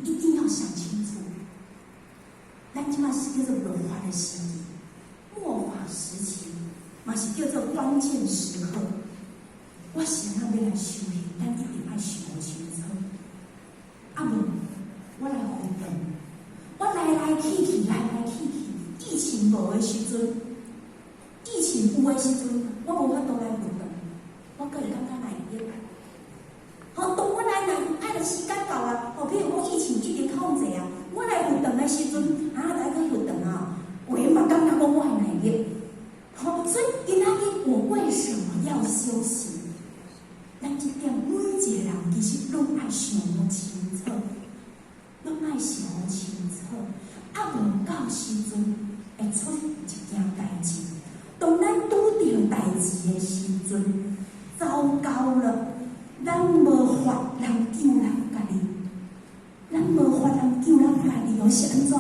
一定要想清楚。咱這馬是叫做末法的時期，末法時期嘛是叫做關鍵時刻。我是按怎欲來修行，咱一定愛想清楚。啊無，我來佛堂，我來來去去，來來去去，疫情無的時陣，疫情有的時陣，我無法度來佛堂，我閣會感覺來會。吼，當我來來愛的時間到啊，吼，譬如講疫情一直控制啊，我來佛堂的時陣，啊，來去佛堂啊，有人嘛感覺講我會耐力。吼，所以今仔日我為什麼要修行？咱這點每一個人其實攏愛想清楚，攏愛想清楚，啊，無到時陣會出一件代誌。當咱拄著代誌的時陣，糟糕了，咱無法人救咱家己，咱無法人救咱家己哦，是按怎？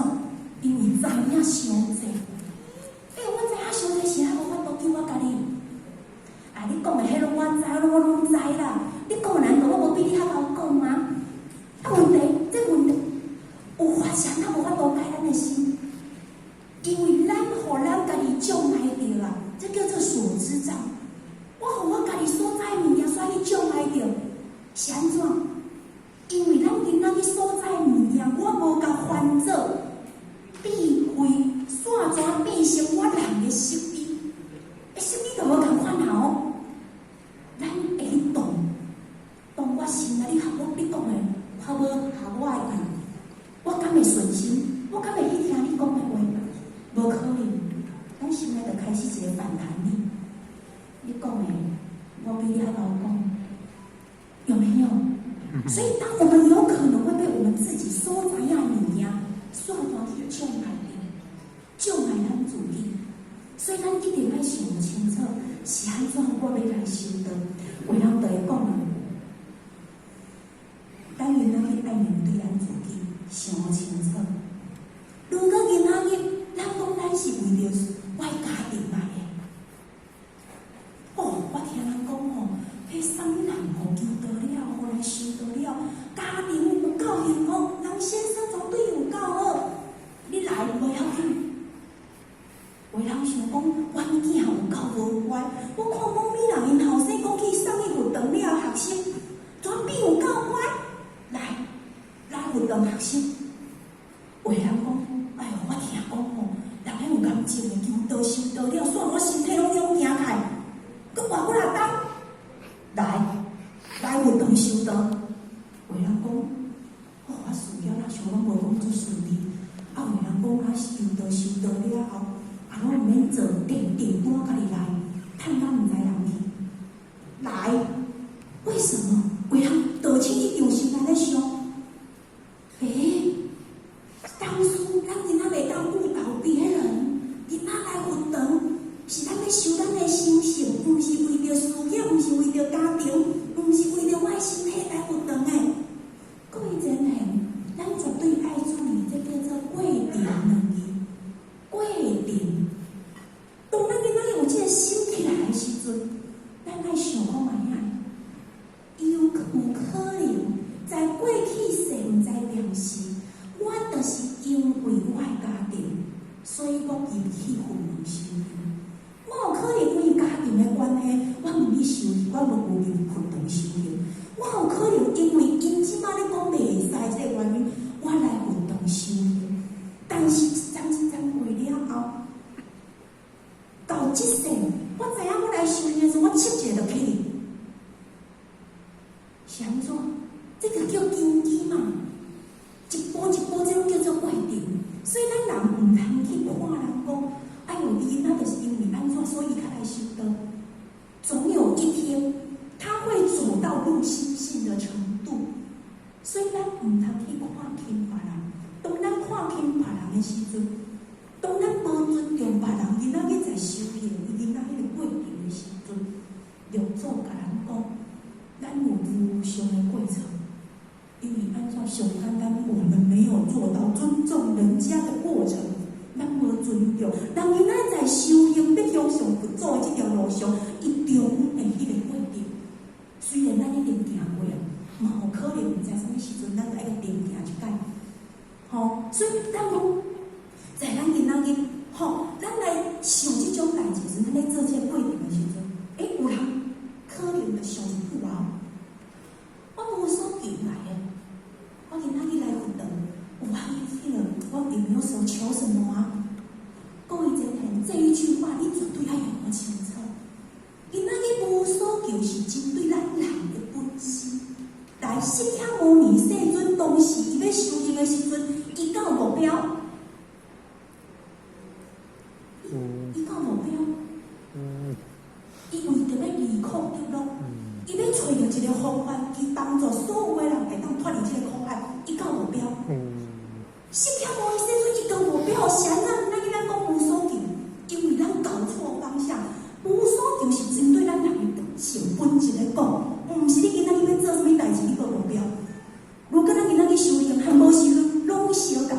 因為知影傷濟。欸，我知影傷濟是啊，無法度救我家己。啊，你講的彼攏我知，我攏知啦。你講的難道我無比你較𠢕講嗎？啊，問題，這問題有法是按怎無法度改咱的心？因為咱予咱家己障礙著啊，這叫做所知障。我予我家己所知的物件，煞去障礙著，是按怎？因為咱今仔日所知的物件，我無共翻做智慧，煞怎變成我人的實理？欸，實理就無仝款啊哦。咱會去動，當我心內你合我，你講的較無合我的意，我敢會順心？我敢會去聽你講的話？無可能，咱心內就開始一個反彈力。你講的，我比你較𠢕講，有沒有？所以，當我們有可能會被我們自己所知影的物件，煞怎去障礙著，障礙咱自己。所以，咱一定愛想清楚，是按怎我欲來修道。有人就會講啊，咱囡仔去愛面對咱自己，想清楚。如果今仔日咱講咱是為著我的家庭來的，哦，我聽人講吼，彼啥物人吼求道了後來修道了，家庭有夠幸福，人先生絕對有夠好。你來無要緊。有人想講，阮囝有夠無乖，我看某物人𪜶後生講去送去佛堂了學習，怎變有夠乖？來，來佛堂學習。有人講，哎喲，我聽講吼，人彼有癌症的求道修道了，煞我身體攏總行開，閣活幾若冬，來，來佛堂修道。有人講，哦，我事業若想攏無講出順利，啊，有人講啊，修道修道了後，啊，攏毋免做訂訂單，家己來，趁甲毋知人去。來，為什麼？有人道親一定心內咧想，欸，當初咱囡仔袂當誤導別人，囡仔來佛堂是咱欲修咱的心性，毋是為著事業，毋是為著家庭，毋是為著我的身體來佛堂的。各位真賢，咱絕對愛注意，這叫做過程兩字。過程。當咱今仔日有這個心起來的時陣，咱愛想看覓仔，有可能在過去世毋知當時，我就是因為我的家庭，所以我入去佛門修行。我有可能因為家庭的關係，我毋去修行，我無入佛堂修行。我有可能因為𪜶這擺咧講袂使這個原因，我來佛堂修行。但是一站一站過了後，到這世，我知影我來修行的時陣，我切一下就去。是按怎？這個叫根基嘛，一步一步，這攏叫做過程。所以咱人毋通去看人講，哎喲，伊那就是因為按怎，所以伊較來修道。總有一天，他會走到入心性的程度。所以咱毋通去看輕別人。當咱看輕別人的時陣，當咱無尊重別人，囡仔去在修行，伊囡仔彼個過程的時陣，六祖共咱講，咱有無常的過程。因為按怎上簡單，我們沒有做到尊重人家的過程，咱無尊重人囡仔在修行，欲向上佛祖的這條路上，伊中的彼個過程，雖然咱已經行過啊，嘛有可能毋知啥物物時陣，咱愛閣定定一擺。吼，所以咱講，在咱今仔日，吼，咱來想這種代誌時，咱咧做這個過程的時陣，欸，有人可能就想一句話：我無所求來的，我今仔日來佛堂，有啊，彼個我有沒有所求什麼啊？各位真賢，這一句話你絕對愛用清楚。今仔日無所求是針對咱人的本性。來，釋迦牟尼世尊當時伊欲修行的時陣，伊敢有目標？伊敢有目標？伊為著欲離苦得樂，伊欲揣著一個方法去幫助所有的人會當脫離這個苦海，伊敢有目標？釋迦牟尼世尊伊敢有目標，是按怎？咱咱講無所求，因為咱搞錯方向。無所求是針對咱人的本性本質來講，毋是你今仔日欲做啥物代誌，你閣有目標。如果咱今仔日修行和無修行攏相仝，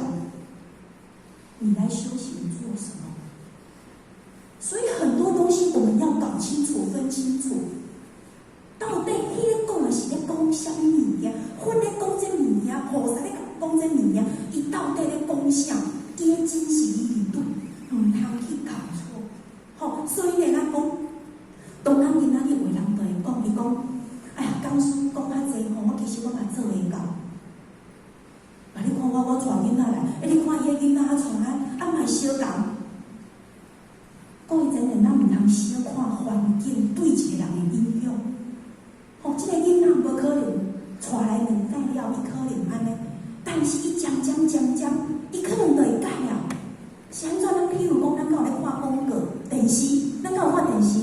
你來修行做什麼？所以很多東西我們要搞清楚、分清楚，到底彼个講的是咧講啥物物件？佛咧講這物件，菩薩咧講這物件，伊到底咧講啥？伊的真實義對，毋通去搞錯。吼，所以呢，咱講，當咱今仔日有人就會講，伊講，哎呀，講師講較濟吼，我其實我嘛做會到。啊，你看我，我帶囡仔來，欸，你看伊的囡仔啊，帶啊，啊嘛相仝。各位真的，咱毋通小看環境對一個人的影響。吼，這個囡仔無可能帶來兩擺了，伊可能按呢，但是伊漸漸漸漸，伊可能就會改了。是按怎？咱譬如講，咱敢有咧看廣告電視，咱敢有看電視？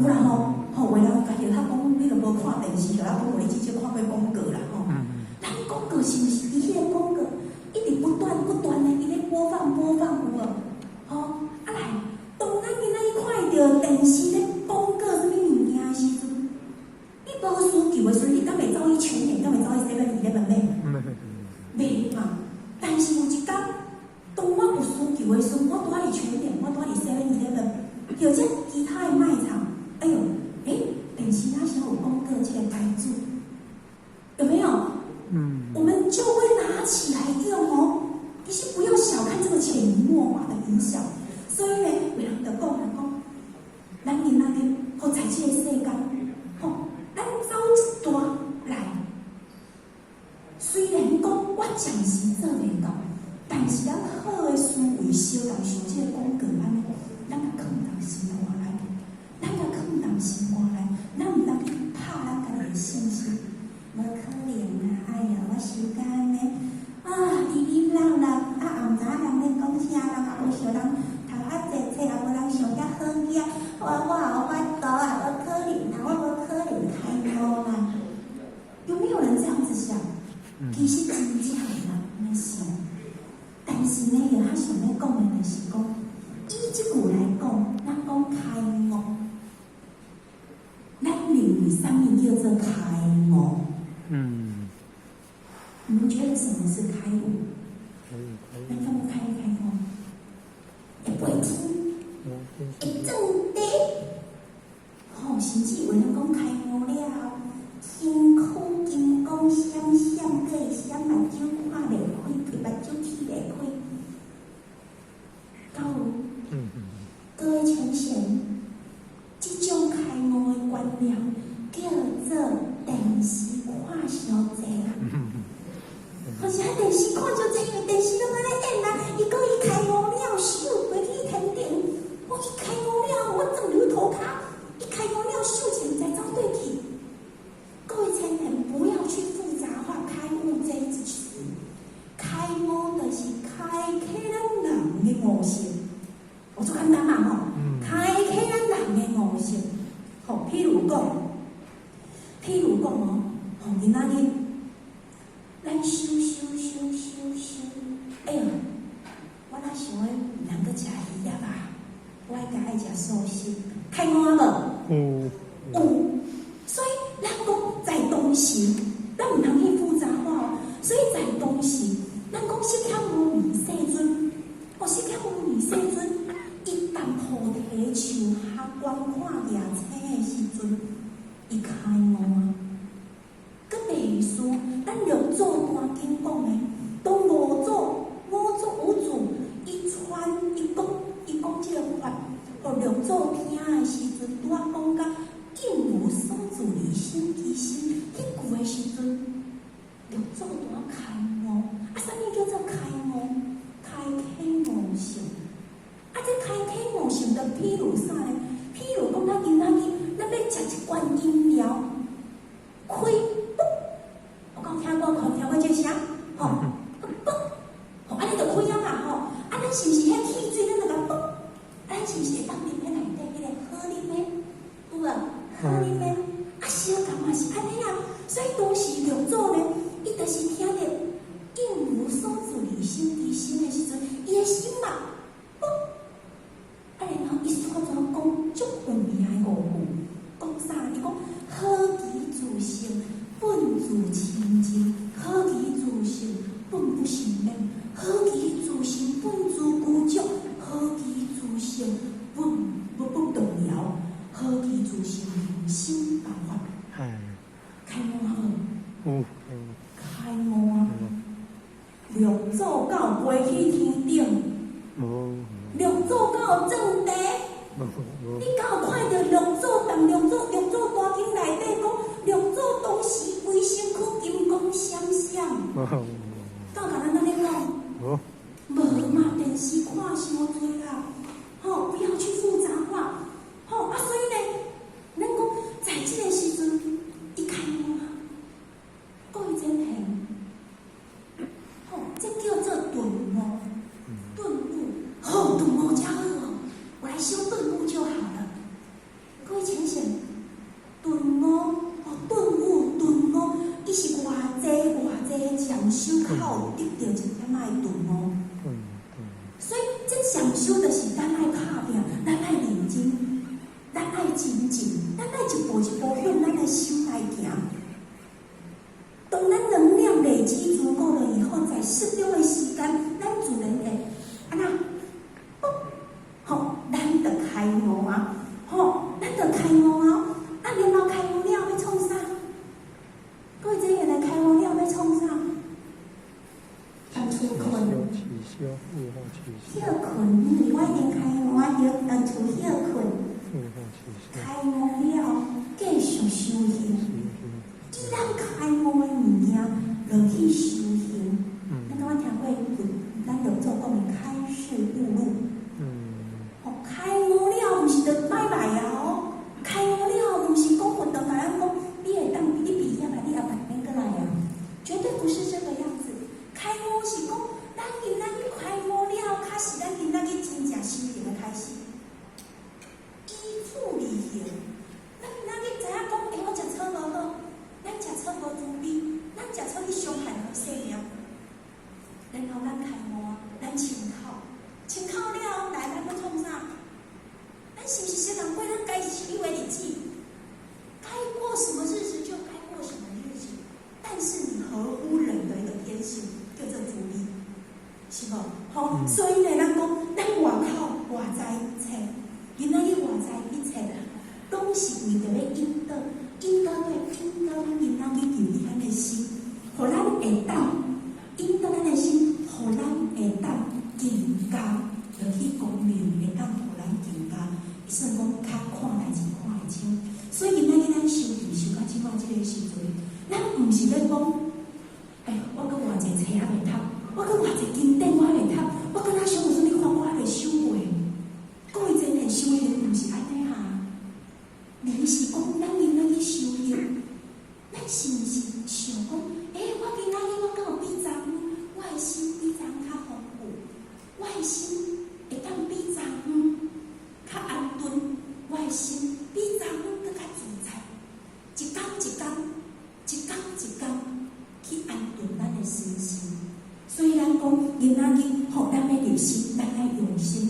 有啦吼，吼，有的人家己較講，你著無看電視，就講無你至少看過廣告啦吼。咱廣告是毋是？伊彼個廣告一直不斷不斷的，伊咧播放播放有無？吼，啊來，當咱今仔日看著電視咧廣告啥物物件的時陣，你無需求的時陣，你敢會走去全聯，敢會走去 7-Eleven 買？袂嘛。但是有一工，當我有需求的時陣，我拄仔佇全聯，我拄仔佇 7-Eleven，或者其他的賣場，哎喲，欸，電視哪時有廣告這個牌子？有沒有？我們就會拿起來用哦。其實不要小看這個潛移默化的影響。所以呢，有人就講來講，咱今仔日好在這個世間，吼，咱走一段來。雖然講我暫時做袂到，但是咱好的思維，小共像這個廣告按呢，咱共囥佇心肝內，咱共囥佇心肝內，咱毋通去拍咱家己的信心。無可能啊！哎呀，我修甲按呢，啊，哩哩啦啦，啊，也毋知影人咧講啥，人也無想人讀較濟冊，也無人想遐好囝，我也無法度啊，無可能啊，我無可能開悟啦。有沒有人這樣子想？其實真正有人按呢想，但是呢，伊較想欲講的就是講，以這句來講，咱講開悟，咱認為啥物叫做開悟？你們覺得什麼是開悟？咱感覺開沒開悟？會飛天，會轉地，吼，甚至有人講開悟了，身軀金光閃閃，閣會閃目睭看袂開，目睭起袂開。敢有？各位淺顯，這種開悟的觀念叫做電視看傷濟。好像電視看傷濟，因為電視攏按呢演啊。伊講伊開悟了，手飛去天頂。我伊開悟了，我轉牛頭跤。伊開悟了，手錢再走轉去。各位千萬不要去複雜化開悟這一詞。開悟就是開啟咱人的悟性。我做簡單嘛吼，開啟咱人的悟性。吼，譬如講哦，吼，今仔日咱修修修修修，哎喲，我哪想欲毋通閣食魚仔吧？我愛較愛食素食，開悟啊無？有。所以咱講在當時，咱毋通去複雜化哦。所以在當時，咱講釋迦牟尼世尊，哦，釋迦牟尼世尊，伊佇菩提樹下觀看夜星的時陣，伊開悟啊。閣袂輸，咱六祖壇經講的，當五祖五祖五祖伊傳伊講伊講這個法，予六祖聽的時陣，拄仔講甲應如所住而生其心，彼句的時陣，六祖拄仔開悟。啊，啥物叫做開悟？開啟悟性。啊，這開啟悟性就譬如啥呢？譬如講，咱今仔日咱欲食一罐飲料，開，啵，有敢聽過？聽過這聲？吼，啵，吼，按呢就開啊嘛，吼，啊，咱是毋是彼汽水，咱就共啵？啊，咱是毋是會當啉彼內底彼個好啉的？有無？好啉的？啊，相仝嘛是按呢啊。所以當時六祖呢，伊就是聽著應如所住而生其心的時陣，伊的心嘛，啵，啊，然後伊煞怎講足有名的五句，講啥？伊講何其自性，本自清淨；何其自性，本不生滅；何其自性，本自具足；何其自性，本不不動搖；何其自性，無生萬法。開悟啊無？有。開悟啊！六祖敢有飛去天頂？無。六祖敢有轉地？無。你敢有看著六祖佇六祖六祖壇經內底講，六祖當時規身軀金光閃閃？無。敢有共咱按呢講？無。無嘛，電視看傷濟啦，吼，不要去複雜化，吼啊，所以呢，咱講在這個時陣，伊開悟啊，各位真現，吼，這叫做頓悟，頓悟，好，頓悟才好哦，我來修頓悟就好了。各位淺顯，頓悟，哦，頓悟，頓悟，伊是偌濟偌濟禪修較有得著一點仔的頓悟。所以這禪修就是咱愛拍拼，咱愛認真，咱愛精進，咱愛一步一步向咱的心來行。當咱能量累積足夠了以後，在適當的時間，咱自然會按怎，吼，咱就開悟啊，吼，咱就開悟啊。啊，然後開悟了欲創啥？各位這個來開悟了欲創啥？佇厝睏。歇睏，因為我已經開悟啊，歇佇厝歇睏。開悟了，繼續修行。以咱開悟的物件落去修行。咱敢捌聽過咱六祖講的開示悟路？哦，開悟了，毋是就拜拜啊！哦，開悟了，毋是講佛就共咱講，你會當你畢業啊，你後擺免閣來啊，絕對不是這個樣子。開悟是講，咱今仔日開悟了，較是咱今仔日真正修行的開始。依處而行，咱今仔日知影講，欸，我食草無好，咱食草無慈悲，咱食草去傷害人性命。然後咱開悟啊，咱清口，清口了來，咱欲創啥？咱是毋是先人過咱該以為日子？該過什麼日子就該過什麼日子，但是你合乎人的一個天性，叫做慈悲，是無？吼，所以呢，咱講，咱外口外在一切，今仔日外在一切，攏是為著欲引導，引導對，引導咱今仔日求咱的心，予咱會當引導咱的心，予咱會當更加落去光明，會當予咱更加，算講較看代誌看會清。所以今仔日咱修行修到這擺這個時陣，咱毋是咧講，哎，我閣偌濟冊猶未讀，我閣偌濟經典我猶未讀，我閣哪想有啥物法我猶未修過。各位真的修行毋是按呢啊，而是講咱今仔日修行，咱是毋是想講，欸，我今仔日我敢有比昨昏，我的心比昨昏較豐富，我的心會當比昨昏較安頓，我的心比昨昏閣較自在，一工一工，一工一工去安頓咱的身心。所以咱講今仔日吼，咱欲入心，咱愛用心，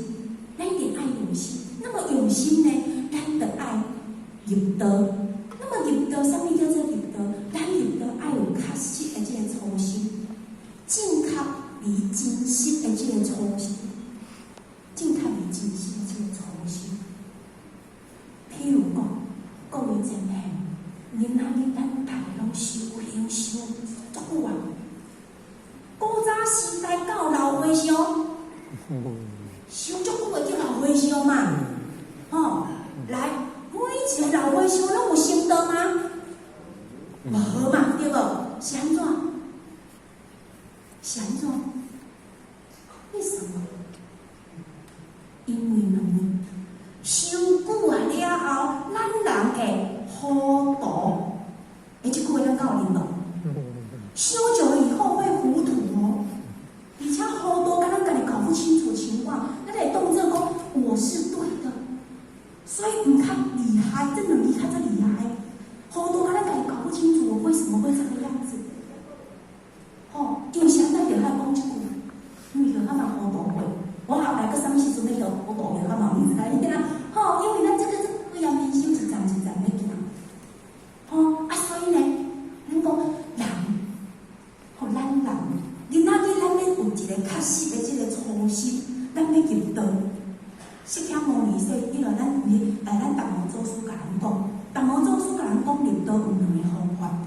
咱一定愛用心。那麼用心呢，咱就愛入道。那麼入道，啥物叫做入道？咱入道愛有確實的這個初心，正確而真實的這個初心，正確而真實的這個初心。譬如講，各位真賢，今仔日咱逐个攏修行修足久啊。古早時代到老和尚，修足久的叫老和尚嘛，吼，來，每一個老和尚攏有成道嗎？無嘛，對無？是按怎？是按怎？為什麼？因為兩個修久啊了後，咱人會糊塗。欸，這句話咱敢有認同？修久了以後會糊塗哦，而且糊塗，敢若家己搞不清楚情況，咱會當做講我是對的，所以毋較厲害，這兩字較才厲害。糊塗，敢若家己搞不清楚，我為什麼會這個樣子？吼，因為啥咱就愛講這句？因為許較嘛糊塗過，我後來閣啥物時陣欲糊塗，許較嘛毋知影。吼，因為咱這個這個陽明心一層一層咧行。吼啊，所以呢，咱講人，吼咱人，囡仔囡咱欲有一個確實的這個初心，咱欲入道。釋迦牟尼說，伊落咱毋是，咱達摩祖師共咱講，達摩祖師共咱講入道有兩個方法，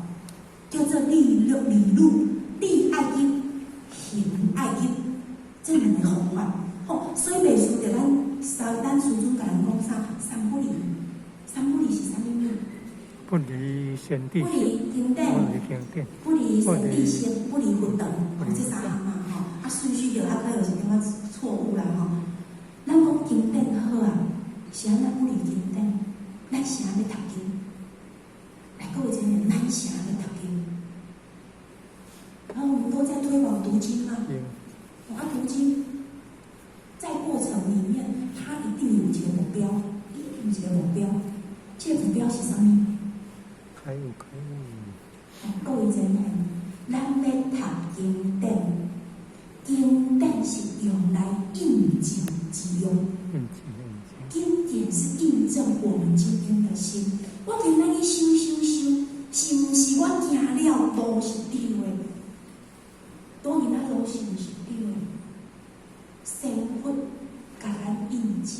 叫做理路、理路、理愛入，行愛入，這兩個方法。吼，所以袂輸著咱三咱師尊共咱講啥？三不離，三不離是啥物物？不離聖諦，不離經典，不離經典，不離聖諦心，不離佛道，吼，這三項嘛，吼，啊順序就較可能有一點仔錯誤啦，吼。咱講經典好啊，是按怎不離經典？咱是按欲讀經？來，各位親人，咱是按欲讀經？然後我們都在推廣讀經嘛，啊，讀經在過程裡面，它一定有一個目標，一定有一個目標。這個目標是啥物？開悟開悟。各位親人，咱欲讀經典，經典是用來印證之用。印證印證。經典是印證我們今天的心。我今仔日修修修，是毋是我行了路是對的？當然咱路是毋是對的？仙佛共咱印證，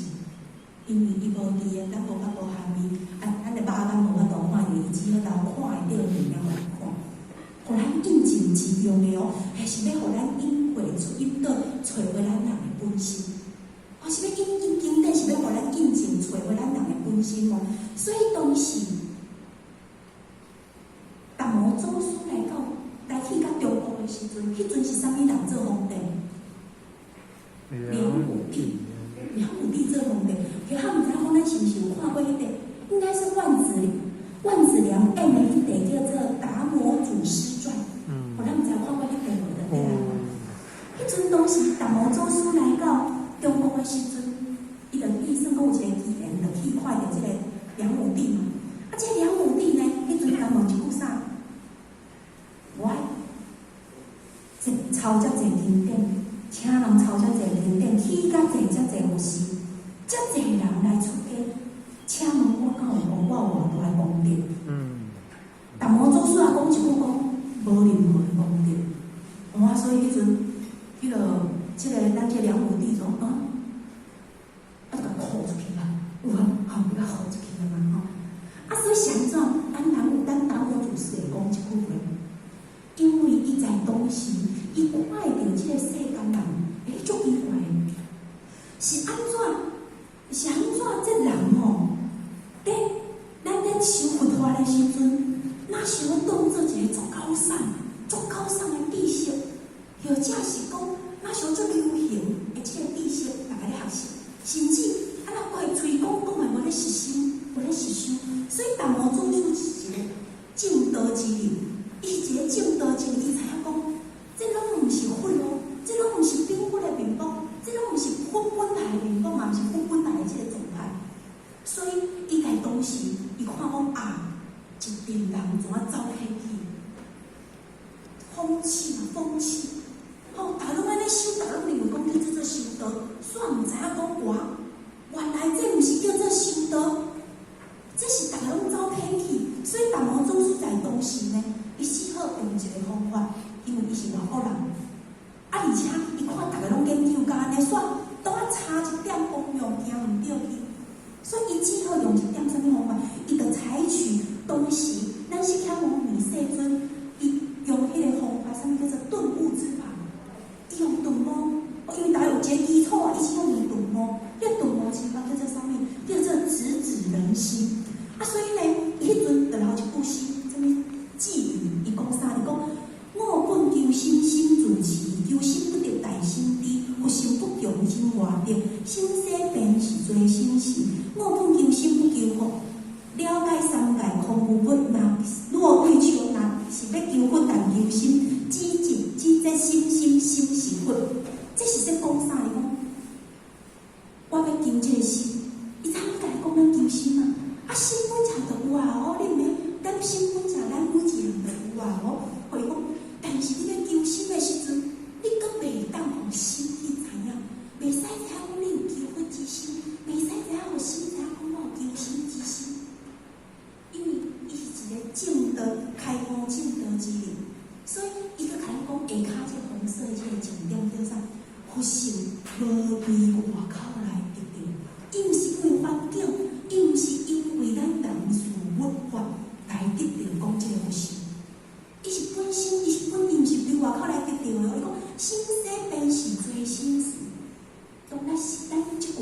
因為伊無佇的，咱無法度含伊，啊，咱的肉眼無法度看伊，伊只好留看會著面仔來看，予咱印證之用的哦，還是欲予咱引會出引導揣回咱人的本心。哦，是欲引引經典，是欲予咱印證揣回咱人的本心哦。所以當時達摩祖師來到來去到中國的時陣，彼陣是啥物人做皇帝？梁武帝，梁武帝做皇帝，其實毋知影講咱是毋是有看過彼個？應該是萬子良演的彼個叫做《達摩祖師傳》。嗯。咱毋知看過彼個無？對啊。彼陣當時達摩祖師來到中國的時陣，伊就意思講有一個機緣，就去看著這個梁武帝嘛。啊，這個梁武帝呢，彼陣共問一句啥？我愛抄遮濟經典，請人抄遮濟經典，起遮濟遮濟佛寺，遮濟人來出家，請問我敢有我有偌大的功德？達摩祖師也講一句講，無任何的功德。哇，所以彼陣，彼個，這個咱這個梁武帝就啊，啊，就共呼出去啦，有啊，吼，伊共呼出去啦嘛，吼。啊，所以是按怎？咱達摩祖師會講這句話，因為伊在當時，伊看會著這個世間人，欸，足奇怪的，是按怎？是按怎？這人吼，佇咱咧修佛法的時陣，若想欲當做一個足高尚、足高尚的知識，或者是講，若想足流行的這個知識，逐家咧學習，甚至啊，若閣會喙講講的無咧實修，無咧實修，所以達摩祖師是一個證道之人，伊是一個證道之人，伊知影講，這攏毋是佛哦，這攏毋是頂佛的面目，這攏毋是佛本來的面目，嘛毋是佛本來的這個狀態。所以，伊在當時，伊看講啊，一陣人怎啊走偏去，風氣嘛，風氣，吼，逐家攏按呢修，逐家攏認為講這做修道，煞毋知影講我，原來這毋是叫做修道，這是逐家攏走偏去。所以達摩祖師在當時呢，伊只好用一個方法，因為伊是外國人，啊，而且伊看逐家攏研究甲按呢，煞都還差一點方向行毋對去。所以，伊只好用一點啥物方法，伊就採取當時咱釋迦牟尼世尊，伊用彼個方悟，彼頓悟之法叫做啥物？叫做直指人心。啊，所以呢，伊彼陣就留一句詩，啥物偈語？伊講啥？伊講：我本求心，心自持；求心不得，大心知。佛性不窮心外得，心洗便是做心時。我本求心不求佛，了解三界空無物。若欲求，若是欲求佛，但求心，只只只這心心心是佛。這是咧講啥？伊講，我欲求這个心，伊早已共你講咱求心啊。啊，心本來就有啊，哦，你毋免，咱心本來咱每一項就有啊，哦。予伊講，但是你欲求心的時陣，你閣袂當予心去知影，袂使知影講你有求佛之心，袂使知影予心知影講我有求心之心，因為伊是一个證道開悟證道之人，所以伊閣共咱講下跤這個紅色這個重點叫啥？佛性無對外口來得著，伊毋是因為環境，伊毋是因為咱人事物法來得著講這個佛性，伊是本身，伊是本，伊毋是對外口來得著的。伊講心洗便是做心事，當咱是咱這句，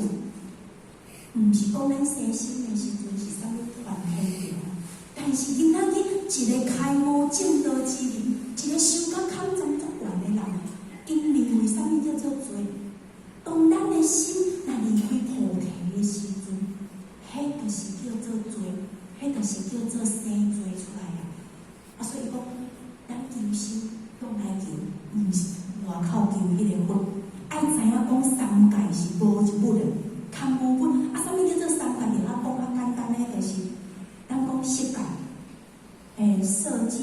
毋是講咱洗心的時陣是啥物煩惱，但是今仔日一个開悟證道之人，一個修到坎層足懸的人，𪜶認為啥物叫做罪？當咱的心若離開菩提的時陣，彼就是叫做罪，彼就是叫做生罪出來啊！啊，所以講，咱求心攏來求，毋是外口求彼个佛，愛知影講三界是無一物的，空無物。啊，啥物叫做三界？就較講較簡單的，就是咱講色界，色界、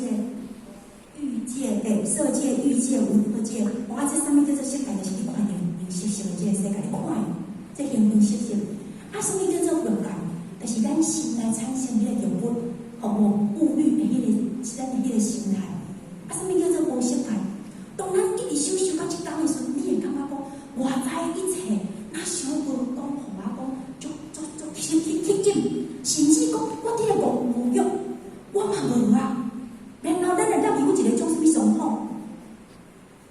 欲界，色界、欲界、無色界。哇，這啥物叫做色界？就是你看著形形色色的這個世界，你看這形形色色。啊，啥物叫做欲界？就是咱心內產生彼個欲物，予物欲的彼個，是咱的彼個心態。啊，啥物叫做無色界？當咱一直修修到這工的時陣，你會感覺講，外在一切，若想無講，予我講，足足足吸吸吸引，甚至講我佇咧講無欲，我嘛無啊。然後咱會當有一個種啥物狀況？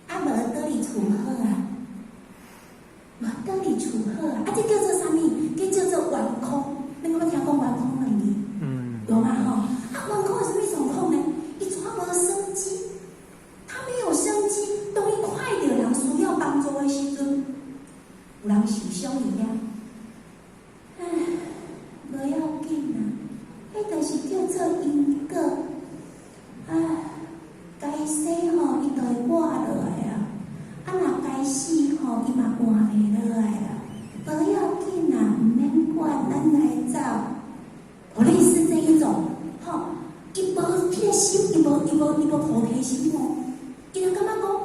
啊，無佗里處好啊，無佗里處好啊！啊，這叫做啥物？這叫做頑空。你敢捌聽講頑空兩字？嗯。有嘛吼？啊，頑空是啥物狀況呢？伊怎無生機？他沒有生機，當伊看著人需要幫助的時陣，有人受傷伊啊。唉，無要緊啊，彼就是叫做因果。唉，該生吼，伊就會活落來啊。啊，若該死吼，伊嘛活袂落來啦。無要緊啊，毋免管，咱來走。哦，類似這一種，吼，伊無彼個心，伊無伊無伊無菩提心哦。伊就感覺講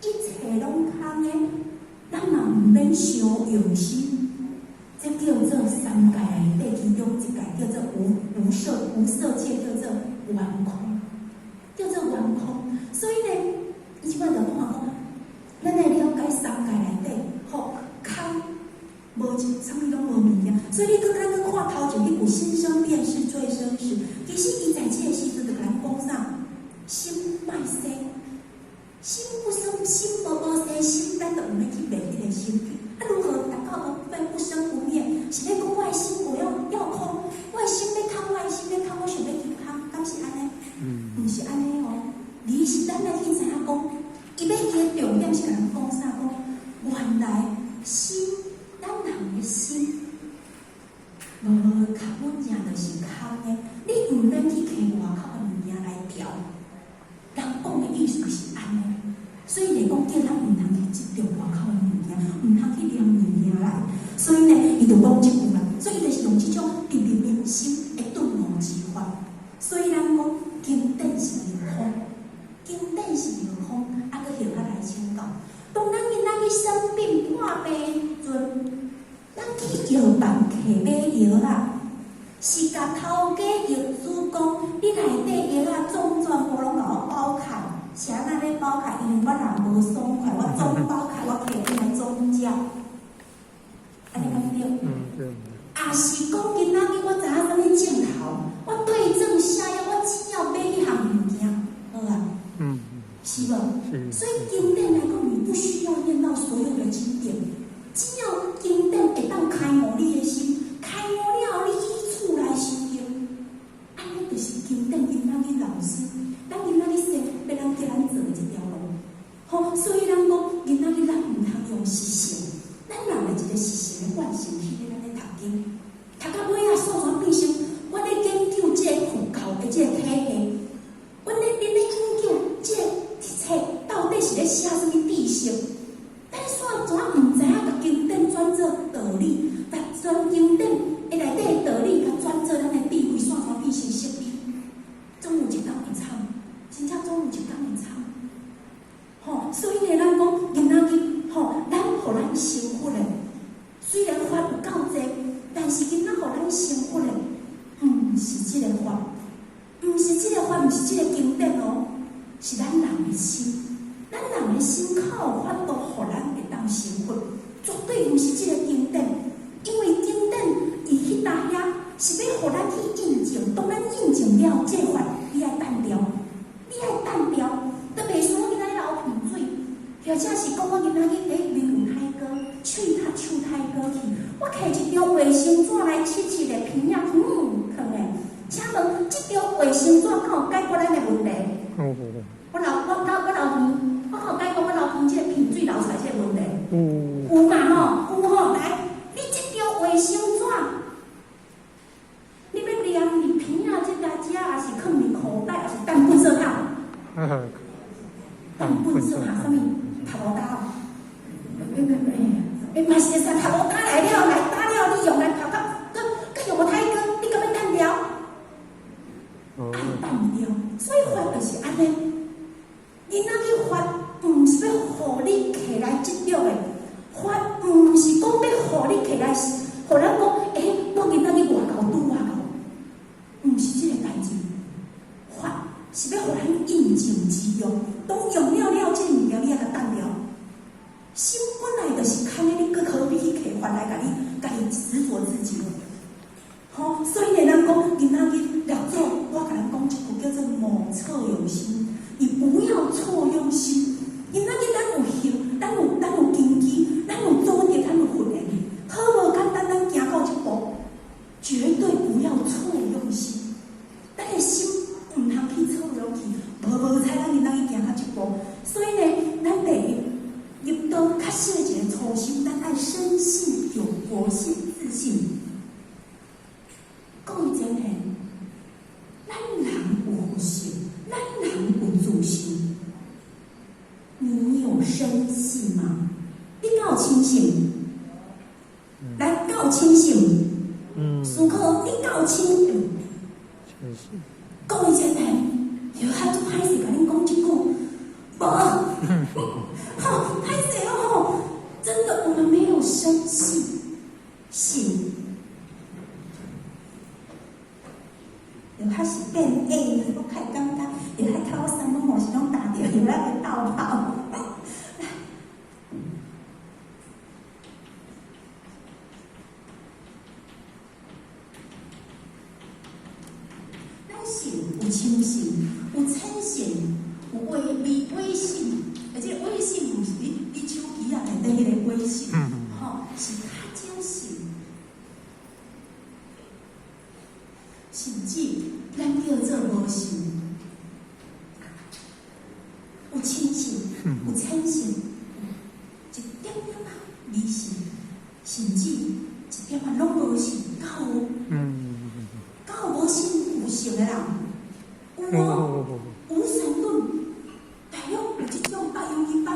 一切攏空的，咱嘛毋免傷用心。這叫做三界內底其中一界叫做無無色無色界，叫做頑空，叫做頑空。所以呢，伊這擺就講啊講，咱來了解三界內底，吼，空無一啥物攏無物件。所以你閣咱閣看頭前彼句心生便是最生時，其實伊在這個時陣就共咱講啥？心莫生，心不生，心無無生心，咱就毋免去滅彼個心。啊，如何達到不生不滅？是咧講我的心我要空，我的心欲空，我的心欲空，我想欲求空，敢是按呢？毋是按呢哦。而是咱來去知影講，伊欲伊的重點是共咱講啥？講原來心，咱人的心，無較穩正就是空的。你毋免去摕外口的物件來調。人講的意思是按呢，所以來講叫咱毋通去執著外口的物件，毋通去念物件來。所以呢，伊就講這句啦。所以伊就是用這種直入人心的頓悟之法。所以咱講經典是藥方，經典是藥方，啊，閣後較來請教。當咱今仔去生病破病的時陣，咱去藥房摕買藥仔，是共頭家藥師講，你內底藥仔總全部攏共我包開，是按怎咧包開？因為我人無爽快，我總包開，我摕轉來總食，按呢敢對？嗯，對。也是講今仔日我知影啥物症頭，我對症下藥，我只要買彼項物件，好啊。是無？是。所以經典來講，你不需要念到所有的經典，只要經典吼，所以咱講今仔日咱毋通用習性，咱人的一個習性的慣性去咧咱咧讀經，讀到尾仔煞怎變成，阮咧研究這個佛教的這個體系，阮咧恁咧研究這個冊到底是咧寫啥物知識？咱煞怎毋知影共經典轉做道理，共轉經典的內底的道理，共轉做咱的智慧，煞怎變成釋理？總有一工會慘，真正總有一工會慘。吼，所以呢，咱講今仔日吼，咱予咱成佛的，雖然法有夠濟，但是今仔予咱成佛的，毋是這個法，毋是這個法，毋是這個經典哦，是咱人的心。咱人的心較有法度，予咱會當成佛，絕對毋是這個經典。因為經典伊彼搭遐是欲予咱去印證，當咱印證了這個法，你愛擲掉，你愛擲掉，都袂輸我今仔日流鼻水，或者是講我今仔日面有胎膏，喙較手胎膏去，我摕一張衛生紙來拭拭咧，鼻仔囥咧。請問這張衛生紙敢有解決咱的問題？我流我我我流鼻，我敢有解決我流鼻這個鼻水流出來這個問題？有嘛吼？有吼？來，你這張衛生紙，你欲黏佇鼻仔這搭遮，抑是囥佇褲袋，抑是擲垃圾桶？擲垃圾桶啥物？頭路焦。欸，嘛是會使頭路焦來了，來焦了，你用來頭殼，閣閣用無太光，你敢欲擲掉？愛擲掉，所以法就是按呢。今仔日法毋是欲予你提來執著的，法毋是講欲予你提來，予咱講，欸，我今仔日偌𠢕拄偌𠢕，毋是這個代誌。法是欲予咱印證之用，當用了了，這個物件你愛共擲掉。心本來就是空的，你閣何必去提法來共你，共你執著自己？吼，所以呢，咱講今仔日六祖，我共咱講一句叫做莫錯用心，你不要錯用心。今仔日咱有行，咱有根基，咱有祖德，咱有佛的，好無簡單，咱行到這步，絕對不要錯用心。咱的心毋通去錯用去，無無彩咱今仔日行到這步。所以呢，咱第一入道較少的一個初心，咱愛深信有佛性自信。各位真的，咱人有佛性，咱人有自信。你有深信嗎？你敢有深信？來，敢有深信？思考，你敢有深信？各位真的，又較足歹勢，共恁講這句，無，好歹勢哦！真的，我們沒有深信，信。又較是變 A，我較會感覺，又較頭三攏吼是攏打著，又來個倒跑。來，咱信有深信，有淺信，有微微微信，而這個微信毋是你手機仔內底彼個微信，吼，是較少信。甚至咱叫做無信，有深信，有淺信，一點點仔微信，甚至一點仔攏無信，敢有？敢有無信有信的人？有哦，無神論，大約有這種啊，尤其北方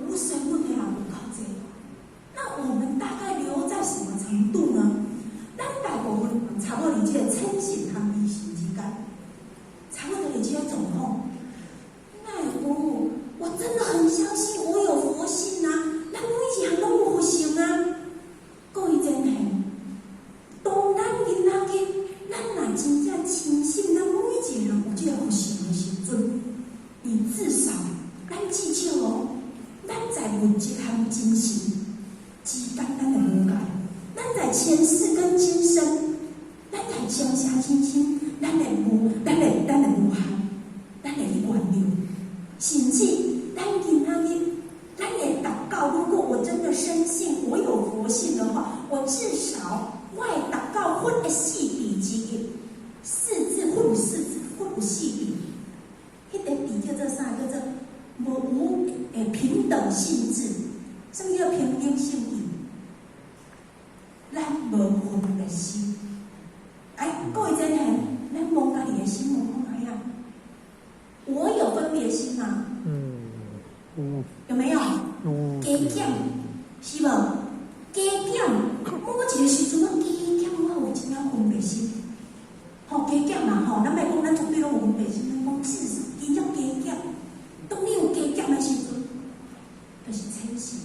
無神論的人有夠濟。那我們大概留在什麼程度呢？咱大部分差不多佇這個淺信和微信之間，差不多佇這個狀況。哪會有？我真的很相信我有佛性啊！咱每一項攏有佛性啊！各位真的，當咱今仔日，咱若真正深信，咱每一個人有這個佛性的時陣，你至少，咱至少哦，咱在物質和精神之間，咱會無共。咱在前世跟今生，咱在前世今生，咱會無，咱會無限，咱會去原諒，甚至咱今仔日，咱會達到。如果我真的深信我有佛性的話，我至少我會達到佛的四智之一，四智，佛有四智，佛有四智。彼個智叫做啥？叫做無有無誒平等性智。什麼叫平等性智？咱無分別心。哎，各位真係，咱摸家己的心，摸看覓啊？我有分別心嗎？嗯，有沒有？有。加減是無？加減，某一個時陣，我加減，我有一點分別心。吼，加減嘛吼，咱莫講咱絕對攏有分別心，咱講至少真正加減。當你有加減的時陣，就是淺信。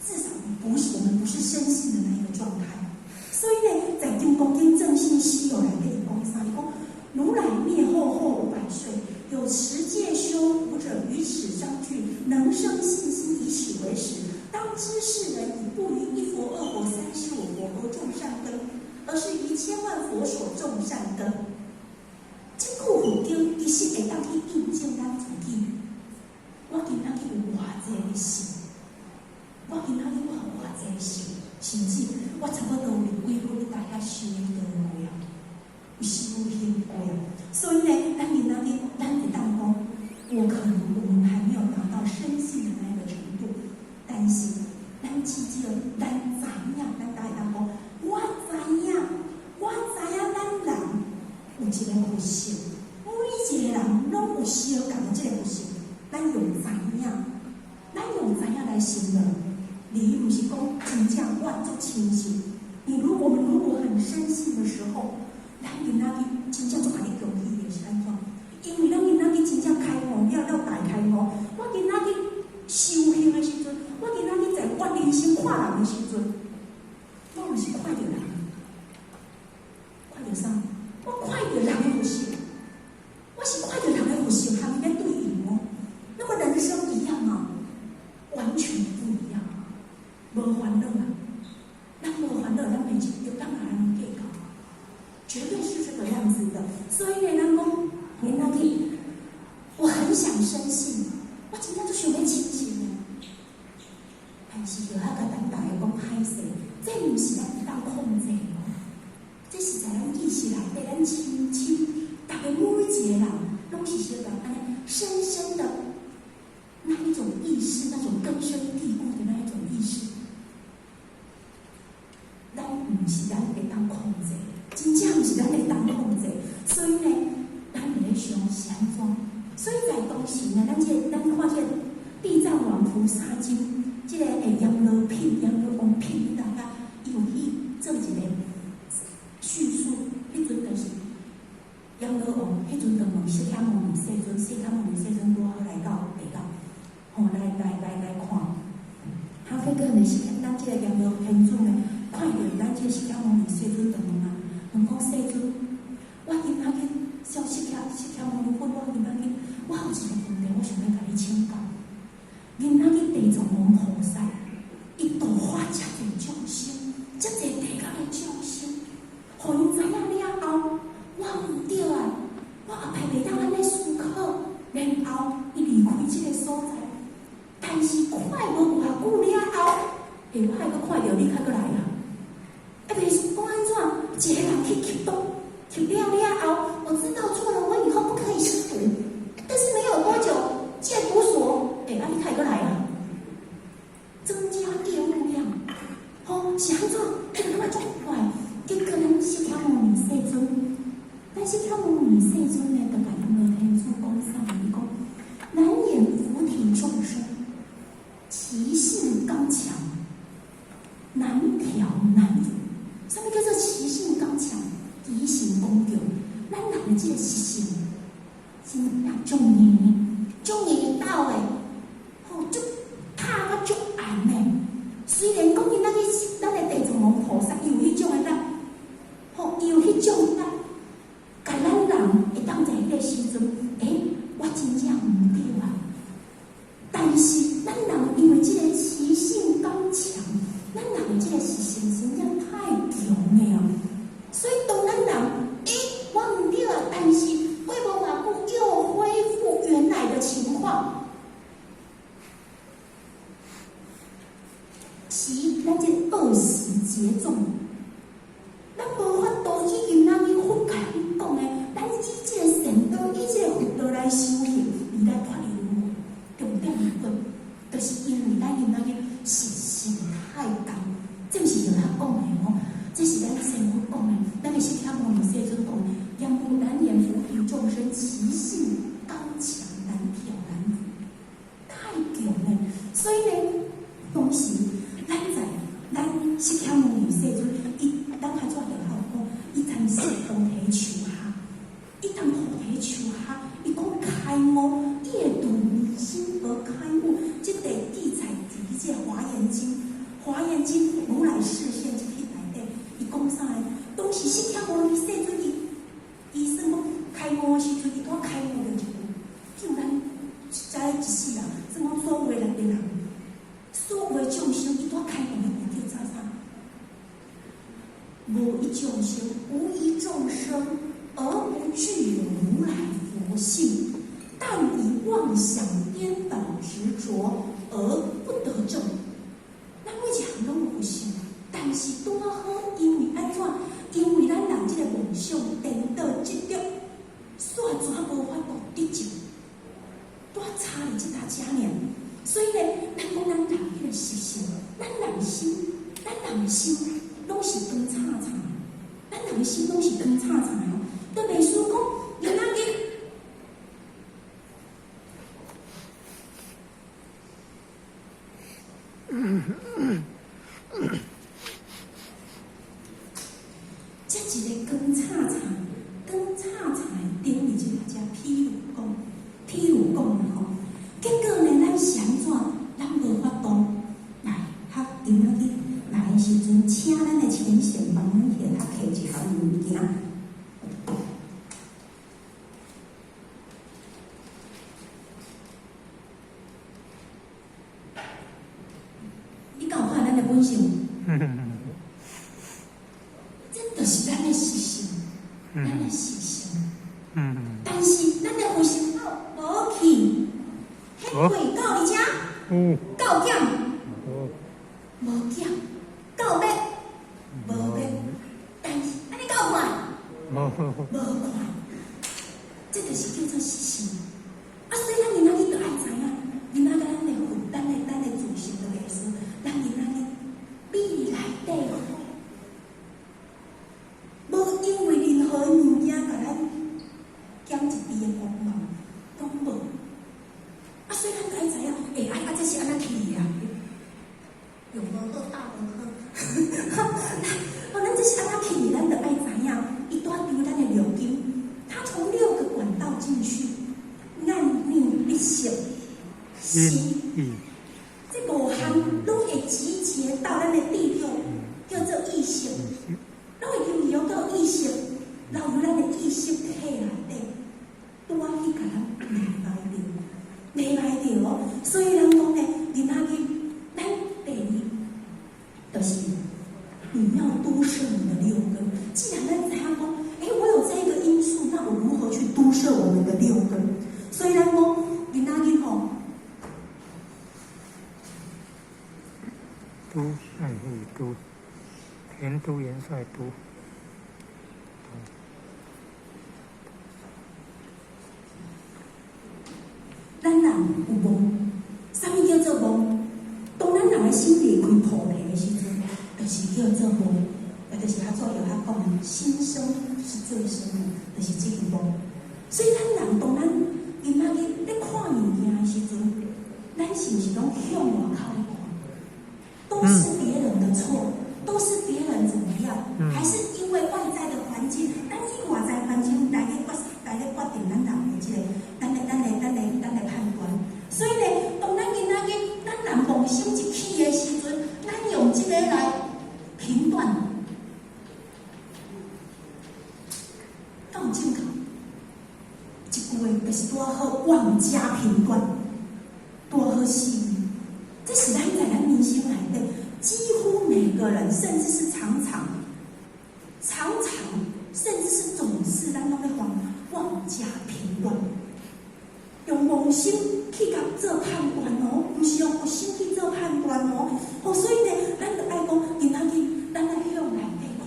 至少不是我們不是深信的那一個狀態。所以呢，在《金剛經正信希有內底伊講啥？伊講如來滅後後500歲，有持戒修福者，於此章句能生信心，以此為始。當知是人已不於一佛、二佛、三十五佛而種善根，而是於千萬佛所種善根。這句佛經其實會當去印證咱自己。我今仔日有偌濟的信，我今仔日我有偌濟的信，甚至我差不多有幾分在遐修行過啊，有修行過啊。所以呢，咱今仔日咱會當講，我可能我們還沒有達到深信的那個程度，但是咱至少咱知影，咱會當講，我知影，我知影，咱人有一個佛性，每一個人攏有相仝的這個佛性，咱用知影，咱用知影來形容。你毋是講真正我足深信，你如果我們如果很深信的時候，咱今仔日真正足共你恭喜的是按怎？因為咱今仔日真正開悟了了大開悟。我今仔日修行的時陣，我今仔日在我人生看人的時陣，我毋是看著人，看著啥？我看著人的佛性，我是看著人的佛性，和伊咧對應哦。那麼人生一樣啊，完全不一樣。無煩惱啊，咱無煩惱，咱袂執著，咱嘛安呢計較，絕對是這個樣子的。所以呢，咱講，今仔日，我很想深信，我真正足想欲深信的，但是就較共咱大家講歹勢，這毋是咱會當控制的，這是在咱意識內底，咱深深，逐家每一個人攏是相仝按呢深深的那一種意識，那種根深蒂固的那一種意識。咱毋是咱會當控制，真正毋是咱會當控制，所以呢，咱佇咧想是按怎？所以在當時呢，咱這個咱看這個《地藏王菩薩經》，這個閻羅品、閻羅王品，大家伊有去做一個敘述。彼陣就是閻羅王，彼陣就問釋迦牟尼世尊，釋迦牟尼世尊拄好來到地獄，吼，來來來來看。哈結果呢，是咱這個閻羅天主呢，看著咱這個釋迦牟尼世尊就問啊，問講世尊，我今仔日小釋迦牟尼佛，我今仔日我有一個問題，我想欲共你請教。今仔日地藏王菩薩，伊度化遮濟眾生，遮濟地獄的眾生，予𪜶知影了後，我毋對啊，我後擺袂當按呢思考，然後伊離開這個所在，但是看無偌久了後，欸，我還閣看著你較閣來啊！啊，就是講按怎，一個人去吸毒，吸了了後，我知道錯了，我以後不可以吸毒。但是沒有多久，戒毒所，欸，啊，你較會閣來啊？增加業務量，吼，是按怎？這個感覺足怪。結果咱釋迦牟尼世尊，咱釋迦牟尼世尊呢，就共閻羅天主講啥？伊講難掩菩提眾生，其性剛強，難調難伏。啥物叫做其性剛強？其性剛強。咱人的這個習性，真正足硬，足硬鬥的，吼，足拍甲足硬的。雖然講今仔日咱的地藏王菩薩伊有彼種的力，吼，伊有彼種力，共咱人會當在彼個時陣，欸，我真正毋對啊。但是咱人因為這個其性剛強，咱人的這個習性真正太強的啊，所以當咱人，欸，我毋對啊，但是過無偌久又恢復原來的情況。是咱這惡習結重，咱無法度以今仔日佛共咱講的，咱以這個善道，以這個佛道來修行，而來脫離輪迴。無一眾生，無一眾生而不具有如來佛性，但以妄想顛倒執着而不得證。咱每一項攏有佛性，但是拄仔好，因為按怎？因為咱人這個妄想顛倒執著，煞怎無法度得證？拄差佇這搭遮爾。所以呢，咱講咱人彼個習性，咱人心，咱人的心攏是光燦燦，咱人的心攏是光燦燦的哦。都袂輸講，囡仔囡。這一個光燦燦、光燦燦的頂面，這個譬如講，譬如講啦吼。結果呢，咱是按怎？咱無法度來，較今仔日來的時陣，請咱的前賢幫阮去較摕一項物件。你敢有看咱的本性？這就是咱的習性，咱的習性。但是咱的佛性無去，彼過到佇遮，夠減，無減，夠滅，無滅。但是按呢夠快，無快，這就是叫做習性。啊，所以咱囡仔囡就愛知影，囡仔佮咱的佛，咱的自性的意思，咱囡仔囡美內底好，無因為任何物件共咱減一滴的光芒，攏無。啊，所以咱該知影，欸，啊啊，這是按怎去的啊？有無好，啊無好。哦，咱這是按怎去的？咱就愛知影，伊拄仔丟咱的六根，它從六個管道進去，眼耳鼻舌身，這五項攏會集結到咱的第六，叫做意識，攏會經由到意識，留於咱的意識體內底，拄仔去共咱迷歹著，迷歹著哦。所以人講呢，囡仔囡，咱第二就是你要都攝你的六根。既然咱知影講，欸，我有這一個因素，那我如何去都攝我們的六根？所以咱講囡仔囡吼，都愛都，田都元帥都。咱人有妄，啥物叫做妄？當咱人的心離開菩提的時陣，就是叫做妄，也就是較早有較講的，心生是最深的，就是這個妄。所以咱人當咱今仔日咧看物件的時陣，咱是毋是攏向外口咧看？都是別人的錯，都是別人怎麼樣？還是因為外在的環境？咱以外在環境來咧決定咱人的這個，咱的判斷。所以呢，當咱今仔日咱人妄心一起的時陣，咱用這個來評斷，敢有正確？一句話就是拄仔好妄加評斷，拄仔好死。這是咱在咱人生內底，幾乎每個人，甚至是常常、常常，甚至是總是，咱攏咧妄加評斷，用妄心去共做判斷哦，毋是用佛心去做判斷哦。哦，所以呢，咱就愛講，今仔日咱愛向內底看，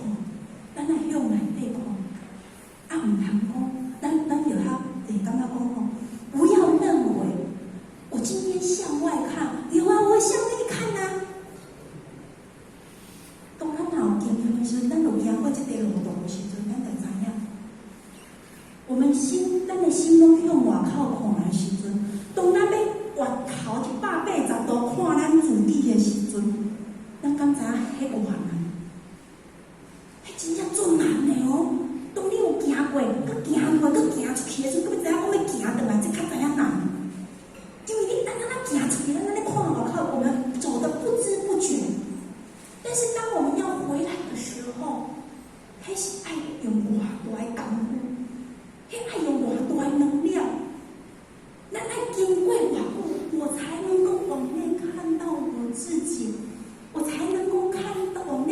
咱愛向內底看，啊，毋通講，咱就較會感覺講吼，不要認為我今天向外看，有啊，我會向內看啊。當咱若有經驗的時陣，咱有行過這塊路途的時陣，咱就知影，我們心，咱的心攏向外口看的時陣，當咱欲回頭180度看咱自己的時陣，咱敢知影彼偌難？彼真正足難的哦。當你有行過，閣行過，閣行出去的時陣，閣欲知影講欲行轉來，這較知影難。因為你咱按怎行出去，咱按呢看外口，我們走得不知不覺。但是當我們要回來的時候，彼是愛用偌大的功夫，彼愛用偌大的能量，咱愛經過偌久，我才能夠往內看到我自己，我才能夠看到往內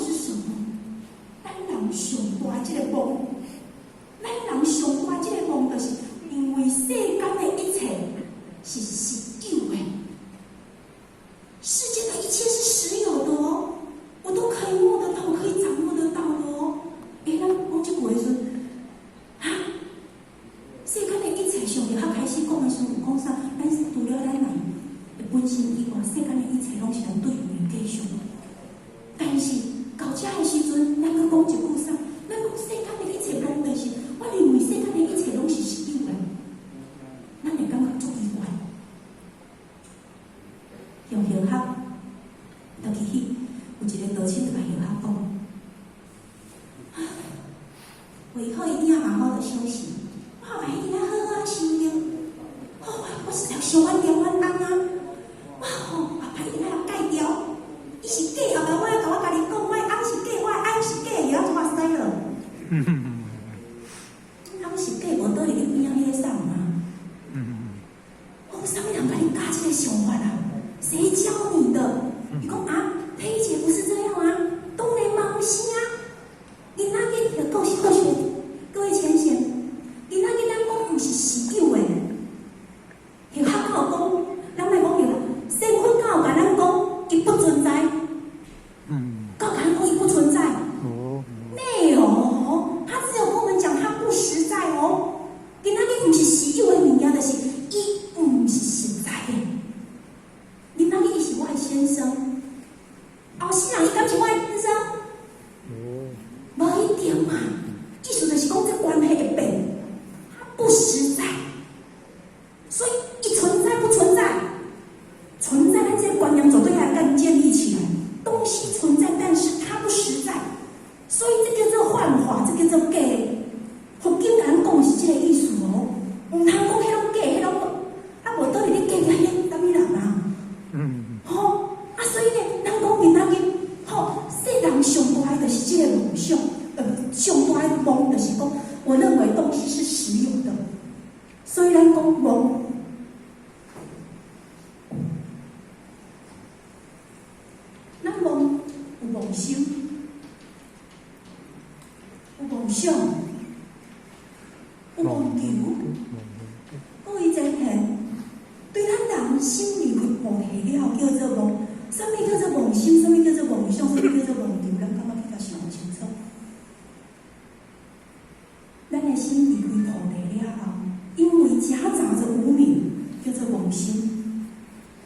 是什麼？咱人上大這個夢，咱人上大這個夢，就是認為世間的一切是實有的，世間的一切是實有的哦，我都可以摸得到，我可以掌握得到的哦。欸，咱講這句的時陣，哈，世間的一切上較開始講的時陣，有講啥？咱除了咱人的本身以外，世間的一切攏是咱對面的假象。但是到這的時陣，咱閣講一句啥？咱講世間的一切攏就是，我認為世間的一切攏是實有的，咱會感覺足奇怪。用玄學，就去有一個道親就共玄學講：啊，我以後一定要好好的修行，我後擺一定要好好修煉。哦，我實在想阮念阮翁啊，我吼後擺一定愛戒掉，伊是假，後擺我愛共我家己講，我的翁是假，我的愛是假，伊要怎啊使了？翁是假，無倒佇你邊仔彼個啥嘛？哦，啥物人共你教這個想法啊？誰教你的？伊講啊，佩姐不是這樣啊，當然嘛毋是啊。囡仔囡各各學各位淺顯，囡仔囡咱講毋是實有的。玄學敢有講，咱莫講玄學，西佛敢有共咱講，伊不存在。敢有共咱講伊不存在？哦。沒有，他只有跟我們講他不實在哦。囡仔囡毋是實有的物件，就是伊毋是實在的。囡仔囡伊是我的先生，後世人伊敢是我的先生？無一定嘛。意思就是講，這關係會變，它不實在，所以伊存在不存在？存在，咱這個觀念絕對愛共建立起來。東西存在，但是它不實在，所以這叫做幻化，這叫做假。佛經共咱講的是這個意思哦，毋通講彼攏假，彼攏啊無倒佇咧假假彼啥物人啊？吼啊，所以呢，咱講囡仔囡，吼，世人上大的就是這個夢想，上大的夢就是講，我認為東西是實有的，所以咱講夢，咱夢有夢想，有夢想，有夢求。各位前賢，對咱人心離開菩提了後，叫做夢。啥物叫做夢心？啥物叫做夢想？啥物叫做夢求？咱感覺比較想清楚。咱的心離開菩提了後，因為夾雜著無明，叫做妄心。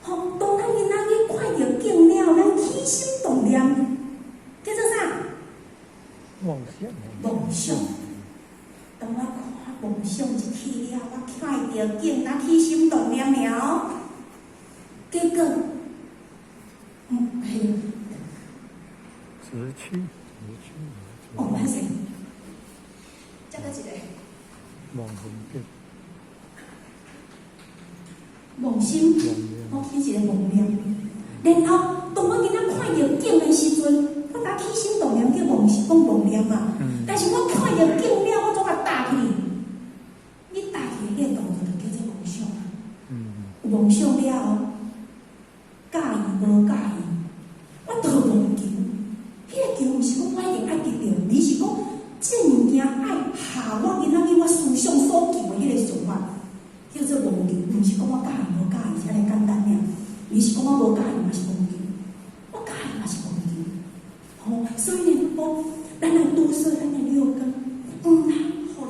吼，當咱囡仔去看著境了，咱起心動念，叫做啥？妄想。妄想。當我看妄想一起了，我看著境，咱起心動念了，結果，嘿。執取，執取。哦，歹勢，再閣一個。妄分別。妄心，我起一個妄念，然後當我囡仔看著境的時陣，我若起心動念叫妄心，講妄念嘛。但是我看著境了，我總共踏去，你踏去的彼個動作就叫做妄想啊。有妄想了後，佮意無佮意，我就妄求。彼個求毋是講我一定愛得著，而是講這個物件愛合我囡仔囡我思想所求的彼個想法，叫做妄求。毋是講我佮意無佮意遮爾簡單爾，而是講我無佮意嘛是妄求，我佮意嘛是妄求。吼，所以呢，講咱來堵塞咱的六根，毋通予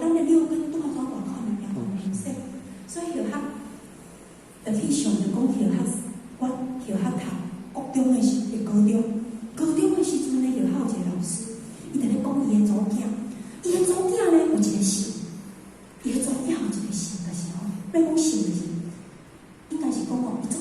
咱的六根蹛佇外口物件互染洗。所以玄學就去想著講玄學，我玄學讀國中的時，高中，高中的時陣呢，玄學有一個老師，伊佇咧講伊的查某囝，伊的查某囝呢有一個性，伊的查某囝有一個性，就是吼，欲講性就是，應該是講吼，伊足